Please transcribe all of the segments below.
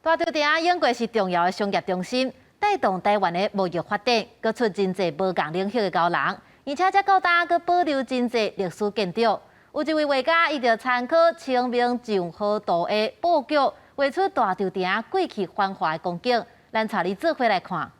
大稻埕永過是重要的商業中心，帶動台灣的貿易發展，閣出真濟無仝領域的高人，而且這到今閣保留真濟歷史建築。有一位畫家，伊就參考清明上河圖的布局，畫出大稻埕過去繁華的光景。咱帶你做伙來看。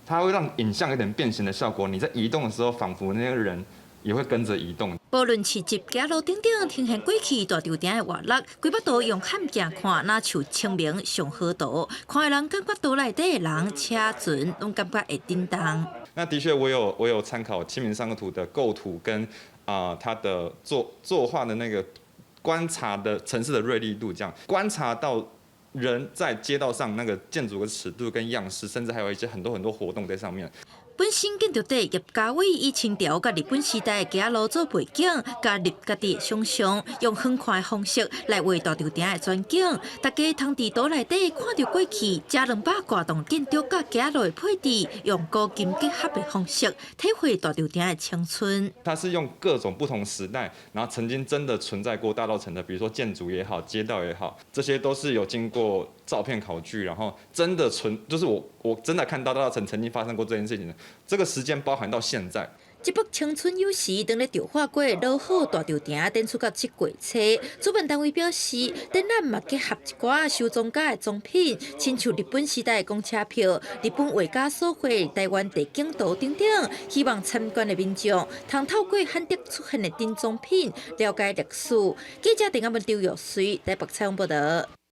它會讓影像有點變形的效果，你在移動的時候，仿佛那個人也會跟着移動。無論市集、街路等等，呈現過去大稻埕的活絡。規幅圖用漢鏡看，若像清明上河圖，看的人感覺圖內底的人、車船，攏感覺會振動。那的確，我有參考《清明上河圖》的構圖跟啊，他的作畫的那個觀察的城市的銳利度，這樣觀察到人在街道上那個建築的尺度跟樣式，甚至還有一些很多很多活動在上面。本身建築者葉家偉以清朝佮日本時代的街仔路做背景，加入家己的想像，用遠看的方式來畫大稻埕的全景。大家通佇圖內底看著過去這200外棟建築佮街仔路的配置，用古今結合的方式，體會大稻埕的青春。它是用各種不同時代，然後曾經真的存在過大稻埕的，比如說建築也好，街道也好，這些都是有經過照片考據，然後真的存，就是我真的看到大稻埕曾經發生過這件事情的。這個時間包含到現在。這幅青春有時當咧著化過老好大稻埕展出到這月初，主辦單位表示，展覽嘛結合一寡收藏家的藏品，親像日本時代的公車票、日本畫家所繪台灣地景圖等等，希望參觀的民眾通透過罕得出現的珍藏品，了解歷史。記者鄭阿文、張玉水台北採訪報道。